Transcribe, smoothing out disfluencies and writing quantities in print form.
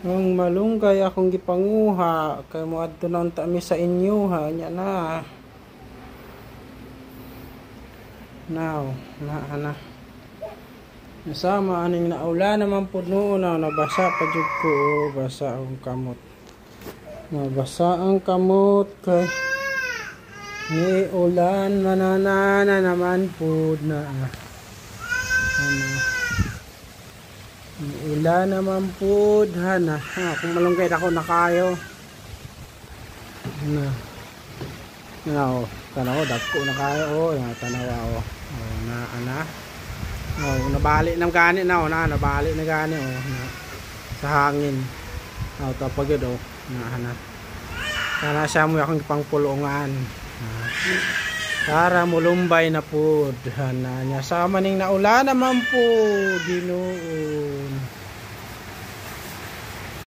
Ang malunggay akong gipanguha kay moadto na unta mi sa inyo ha nya na. Now, na ana. Nasama aning naula naman pud noon na nabasa pa jud ko, oh, basa ang kamot. Nabasa ang kamot kay ni ulan mananana naman pud na. Ano. Ulan naman pud hana. Ha, kung malunggay ako na kayo. Na. Na oh, tanaw dagko na kayo oh, na tanawa oh. Oh, na ana. Oh, nabali na gani na oh, na nabali na gani oh, na sa hangin. Oh, tapos gyud oh, na ana. Kana siya mo akong pangpulungan. Ah. Para mulumbay na pud. Hana niya sama ning naula naman po, Ginoon.